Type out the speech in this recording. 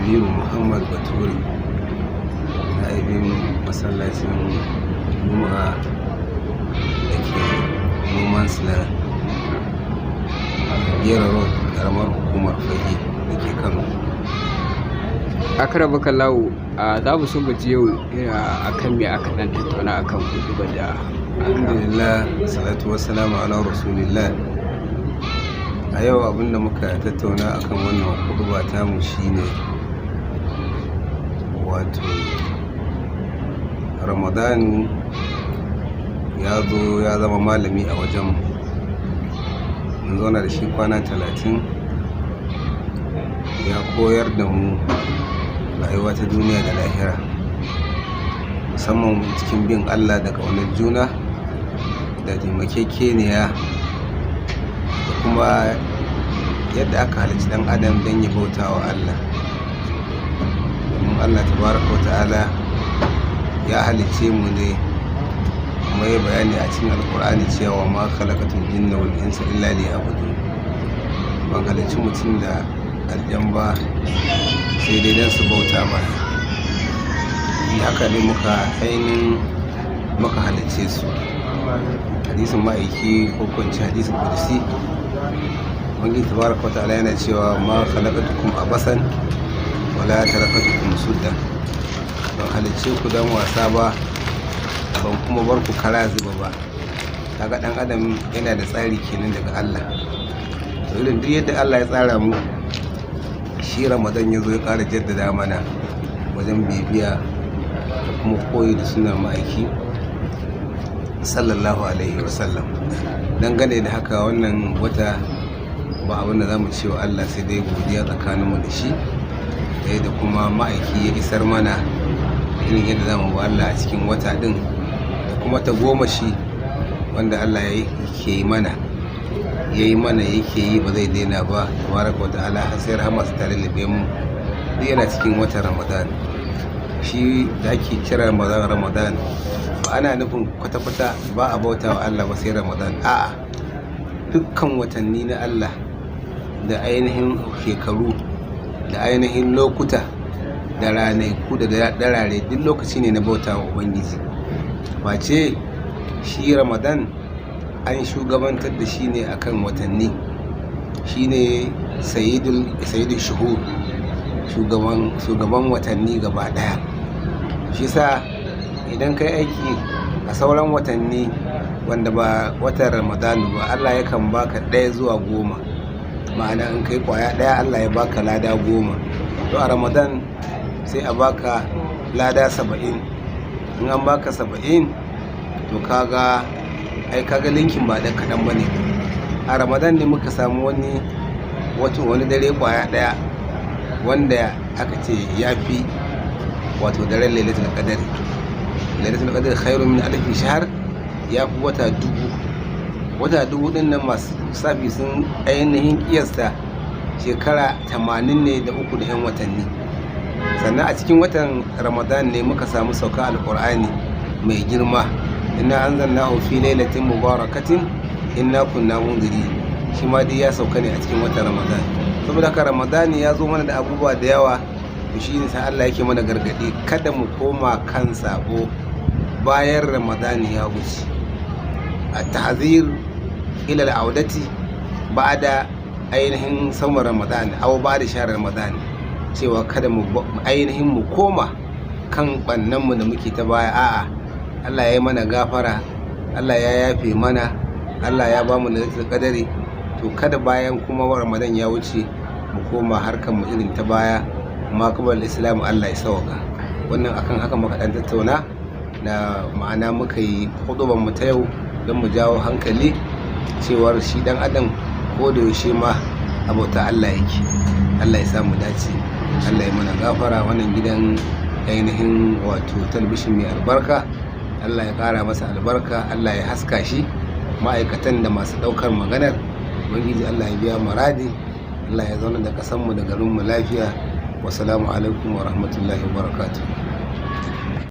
Kabiru Muhammad Bature, na'ibin masallacin Juma'a da ke Noman's Land, Gera Road, karamar hukumar Fage da ke Kano. Akaramakallahu, za mu so mu ji yau akan me aka ɗan tattauna akan huɗubar da aka. Alhamdulillah, salatu wassalamu ala rasulillah. A yau abinda muka tattauna akan wannan huɗuba tamu shine, wato Ramadan ya zo ya zama malami a wajen mun zauna da shi kwana 30, ya koyar da mu rayuwa ta duniya da lahira, musamman cikin bin Allah da ƙaunar juna da taimakekeniya da kuma yadda aka halicci ɗan adam don ya bauta wa Allah. Domin Allah tabaraka wa ta'ala ya halicce mu ne, kuma ya bayani a cikin Alkur'ani cewa ma khalaqatul jinna wal insa illa liya'budun, ban halicci mutum da aljan ba sai dai don su bauta mana. Haka ne muka ainihin muka halicce su. Hadisin ma'aiki ko kwanci hadisin kudusi, Ubangiji tabaraka wa ta'ala yana cewa ma khalaqatukum abasan wala tarakatukum sudan, ban halicce ku don wasa ba, ban kuma bar ku kara zuba ba. Kaga dan adam yana da tsari kenan daga Allah. To, irin duk yadda Allah ya tsara mu, shi Ramadan ya zo ya ƙara jaddada mana wajen bibiya da kuma koyi da sunan ma'aiki sallallahu alaihi wasallam. Dangane da haka, wannan wata ba abin da za mu ce wa Allah sai dai godiya tsakaninmu da shi, da yadda kuma ma'aiki ya isar mana irin yadda za mu bi Allah a cikin wata ɗin, da kuma ta goma shi wanda Allah yake yi mana, ya yi mana, yake yi, ba zai daina ba tabaraka wa ta'ala har sai rahama su tare libe mu. Duk yana cikin watan Ramadan. Shi da ake kira Ramadan, Ramadan ba ana nufin kwata-kwata ba a bauta wa Allah ba sai Ramadan. A'a, dukkan watanni na Allah da ainihin shekaru da ainihin lokuta da ranaku da darare, duk lokaci ne na bauta wa Ubangiji. Face shi Ramadan an shugabantar da shi ne akan watanni, shi ne sayyidul shuhur, shugaban watanni gaba daya. Shi sa idan kai aiki a sauran watanni wanda ba watan Ramadanu ba, Allah yakan baka 1 zuwa 10. Ma'ana, in kai kwaya ɗaya, Allah ya baka lada 10. To, a Ramadan sai a baka lada 70. In an baka 70, to kaga ai kaga linkin ba ɗan kaɗan ba ne. A Ramadan ne muka samu wani wato wani dare kwaya ɗaya wanda aka ce ya fi, wato daren Lailatul Qadari, Lailatul Qadari khairun min alfi shahr, ya fi wata 1000. Wata 1000 din nan, masu lissafi sun ainihin kiyasta shekara 83 da yan watanni. Sannan a cikin watan Ramadan ne muka samu sauka Alkur'ani mai girma, inna anzalnahu fi lailatin mubarakatin inna kunna munziri. Shi ma dai ya sauka ne a cikin watan Ramadan. Saboda haka Ramadan ya zo mana da abubuwa da yawa. To, shi ne sai Allah yake mana gargadi kada mu koma kan sabo bayan Ramadan ya wuce, at-tahzir ila al-audati ba'da ainihin sama Ramadan aw ba'da shahr Ramadan, cewa kada mu ainihin mu koma kan bannan mu da muke ta baya. A'a, Allah ya yi mana gafara, Allah ya yafe mana, Allah ya ba mu lailatul qadari. To, kada bayan kuma Ramadan ya wuce mu koma harkar mu irin ta baya ma kabal Islam. Allah ya sauka. Wannan akan haka muka dan tattauna na, ma'ana muka yi hudubar mu ta yau don mu jawo hankali cewar shi dan adam ko da yaushe ma abota Allah yake. Allah ya samu dace, Allah ya mana gafara. Wannan gidan ainihin wato talabishin mai albarka, Allah ya kara masa albarka, Allah ya haska shi, ma'aikatan da masu daukar maganar. Ubangiji Allah ya biya muradi, Allah ya zauna da kasanmu da garinmu lafiya. Wasalamu alaikum wa rahmatullahi wa barakatuh.